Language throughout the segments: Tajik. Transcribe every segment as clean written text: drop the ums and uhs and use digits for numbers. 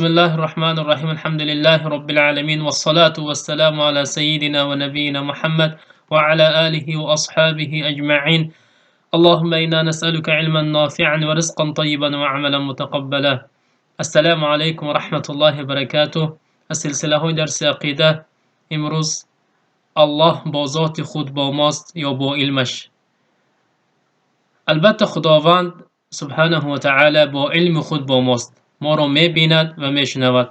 بسم الله الرحمن الرحيم، الحمد لله رب العالمين، والصلاة والسلام على سيدنا ونبينا محمد وعلى آله وأصحابه أجمعين. اللهم إنا نسألك علما نافعا ورزقا طيبا وعملا متقبلا. السلام عليكم ورحمة الله وبركاته. Аз силсилаҳои дарси ақида имрӯз: Аллоҳ бо зоти худ бо мост ё бо илмаш? Албатта, Худованд субҳанаҳу ва таъала бо илми худ бо мост, моро мебинад ва мешунавад.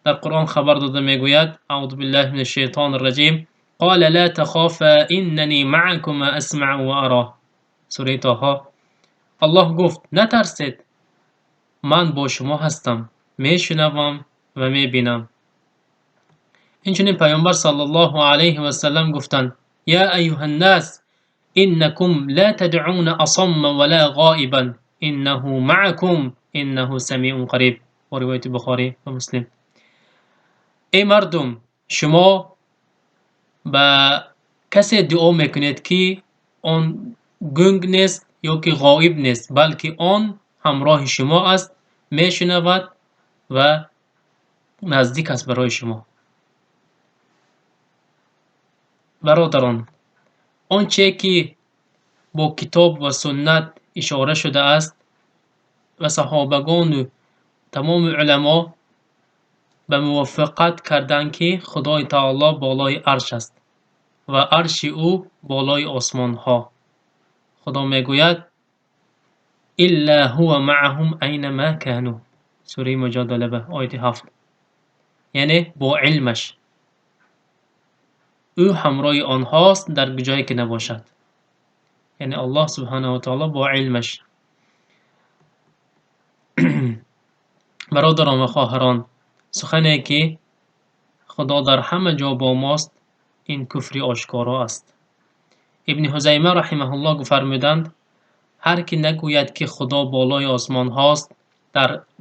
Дар Қуръон хабар дода мегӯяд: أعوذ بالله من الشيطان الرجيم، قال لا تخافا إنني معكما أسمع وأرى. Сураи Тоҳо. Аллоҳ гуфт: «Натарсед, ман бо шумо ҳастам, мешунавам ва мебинам». Инчунин Паёмбар саллаллоҳу алайҳи васаллам гуфтанд: يا أيها الناس، إنكم لا تدعون أصم ولا غائبا، إنه معكم، إنه سميع قريب. Бо ривояти Бухорӣ ва Муслим. Эй мардум, шумо ба касе дуо мекунед, ки он гунг нест ё ки ғоиб нест, балки он ҳамроҳи шумо аст, мешунавад ва наздик аст барои шумо. Бародарон, он че ки бо китоб ва суннат ишора шудааст ва саҳобагону тамоми уламо ба мувофиқат карданд, ки Худои Таоло болои арш аст ва арши ӯ болои осмонҳо. Худо мегӯяд: إلا هو معهم أينما كانوا. Сураи Муҷодала, ояти 7. Яъне бо илмаш ӯ ҳамроҳи онҳост дар ҷое ки набошад. Яъне Аллоҳ субҳанаҳу ва таоло бо илмаш. Бародарон ва хоҳарон, сухане ки Худо дар ҳама ҷо бо мост, ин куфри ошкоро аст. Ибни Ҳузайма раҳимаҳуллоҳ фармуданд: ҳар ки нагӯяд, ки Худо болои осмонҳост,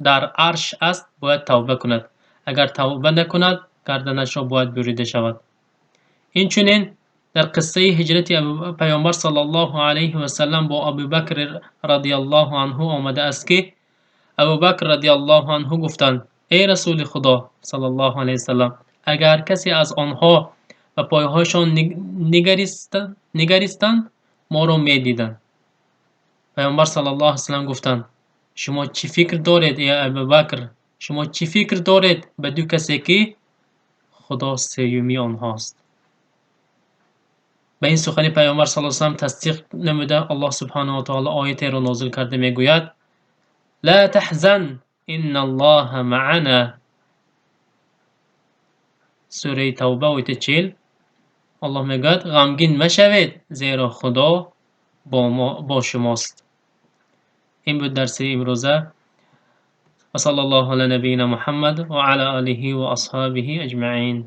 дар арш аст, бояд тавба кунад. Агар тавба накунад, гарданашро бояд бурида шавад. Инчунин дар қиссаи ҳиҷрати Паёмбар саллаллоҳу алайҳи васаллам бо Абубакр радиаллоҳу анҳу омадааст, ки Абубакр радиаллоҳу анҳу гуфтанд: «Эй Расули Худо саллаллоҳу алайҳи васаллам, агар касе аз онҳо ба пойҳояшон нигаристанд, моро медиданд». Паёмбар саллаллоҳу алайҳи васаллам гуфтанд: «Шумо чӣ фикр доред, эй Абубакр? Шумо чӣ фикр доред ба ду касе, ки Худо сеюми онҳост?» Ба ин сухани Паёмбар саллаллоҳу алайҳи васаллам тасдиқ намуда, Аллоҳ субҳанаҳу ва таоло оятеро нозил карда мегӯяд: لا تحزن إن الله معنا. Сураи Тавба, ояти 40. Аллоҳ мегӯяд: «Ғамгин машавед, зеро Худо бо шумост». Ин буд дарси имрӯза. وصلى الله على نبينا محمد وعلى آله وأصحابه أجمعين.